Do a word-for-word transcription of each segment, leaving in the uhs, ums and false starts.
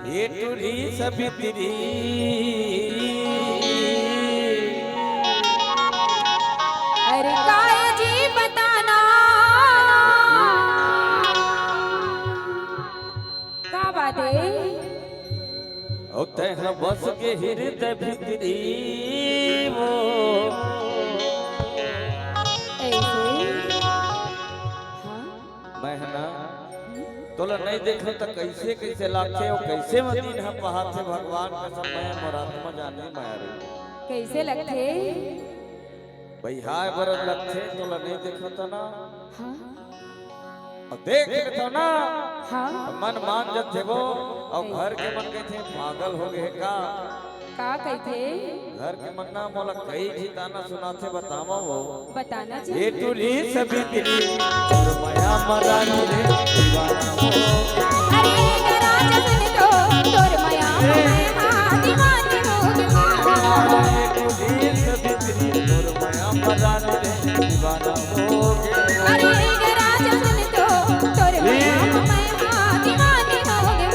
ए टूरी सबितरी। अरे काय जी बताना, का बात हे? ओ तैं ह बस के हृदय भीतरी वो। ऐसे? हाँ? मैं ह ना, तोला नइ देखंव त कइसे कइसे लागथे, अउ कइसे म दिन ह पहाथे, भगवान कसम, मैं मोर आत्मा जाने, मया रे। कइसे लगथे? बइहाय बरत लगथे, तोला नइ देखंव त ना। हाँ। अउ देख लेथंव ना, हाँ। त मन मान जथे वो, अउ घर के मन कहिथे, "पागल हो गे हे का?" का कहिथे? घर के मन ना मोला कई झी ताना सुनाथे, बतावंव वो। बताना जी। ए टूरी सबितरी, तोर मया म रानी रे, दीवाना हो गे। अरे गराज सुन तो, तोर मया म मैं हा दीवानी हो गे। ए टूरी सबितरी, तोर मया म रानी रे, दीवाना हो गे। अरे गराज सुन तो, तोर मया म मैं हा दीवानी हो गे।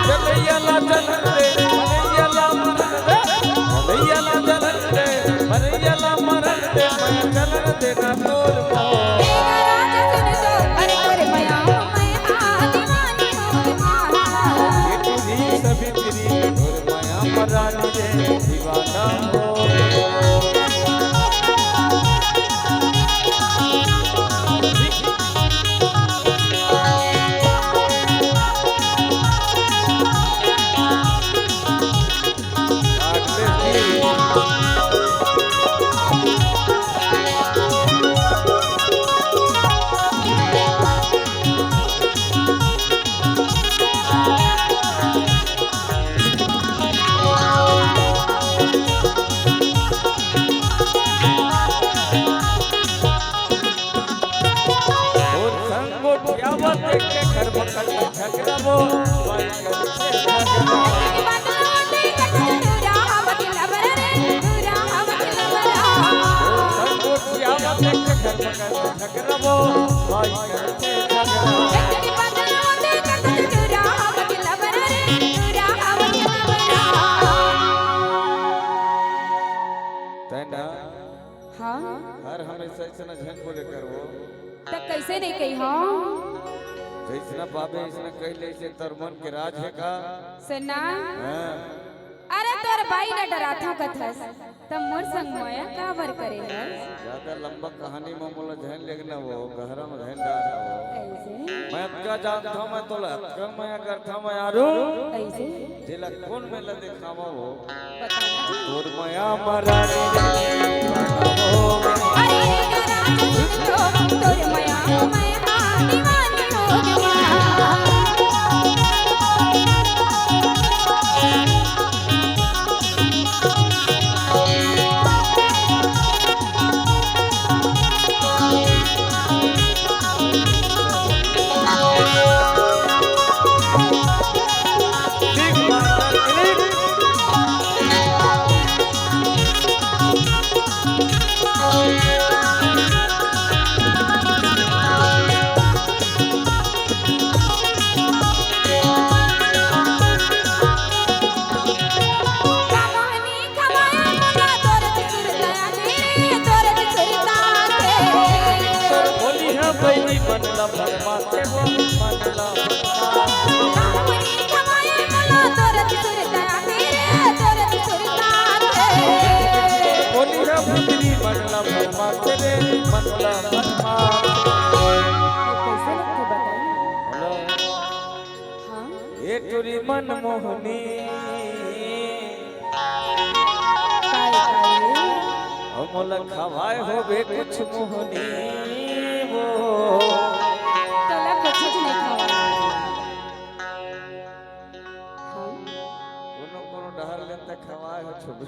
चलैया ला चलन दे, चलैया ला मरन दे, चलैया ला चलन दे, चलैया ला मरन दे, मैं चलन देना तोर मोर। ए गराज सुन तो, अरे तोर मया म मैं हा दीवानी हो गे। ए टूरी सबितरी, तोर मया म रानी रे, दीवाना हो गे। तोर संग गोठियावत देख के घर म करथे झगरा वो, बाई करथे झगरा। तोर संग गोठियावत देख के घर म करथे झगरा वो, बाई करथे झगरा। तैं ना हाँ। हर हमेशा अइसना झन बोले करबो। त कइसे नइ कहिहंव? जइसना पाबे अइसना कहि ले, अइसे तोर मन के राज हे का? सुन ना। हाँ। अरे तोर बाई ला डराथंव कथस, त मोर संग मया काबर करे हस? जादा लंबा कहानी म मोला झन लेगना वो, गहरा म झन डारना वो। अइसे? मैं अतका जानथंव, मैं तोला अतका मया करथंव, मयारू। अइसे? जेला कोन मेर ला देखावंव वो? बताना जी। तोर मया म रानी रे, दीवाना हो गे। अरे गराज सुन तो, तोर मया म मैं हा दीवानी हो गे। बोली हा बहिनी मन ला भरमा के वो, मन ला भरमा। बोली हा भीतरी मन ला भरमा के रे, मन ला भरमा। कइसे लगथे बताई? बोलो। हाँ। ए टूरी मन मोहनी। काय, काय? ओ मोला खवाए होबे कुछ मोहनी वो। तोला कुछ नइ खवाए। हाँ। कोनो, कोनो डहर ले त खवाए हो छुबे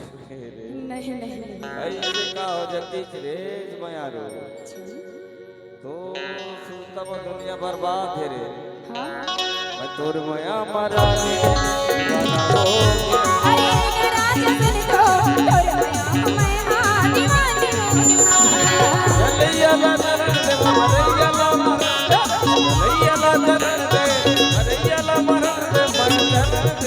रे। नहीं, नहीं, नहीं। अइसे का हो जतिस रे मयारू। अच्छा। तो सुनता वो दुनिया बर्बाद हे रे। हाँ। मैं तोर मया म रानी दीवाना हो गे। अरे गराज सुन तो, तोर मया म मैं हा दीवानी हो गे। चलैया ला चलन दे, मरैया ला मरन दे, चलैया ला चलन दे, मरैया ला मरन दे, मैं चलन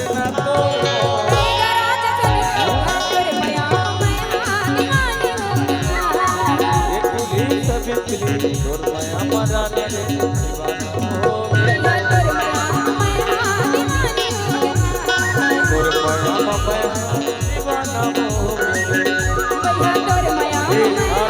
मया मा रानी रे दीवाना हो गे। भैया तोर मया मा मया दीवानी हो गे। तोर मया मा मया दीवाना हो गे। भैया तोर मया मा मया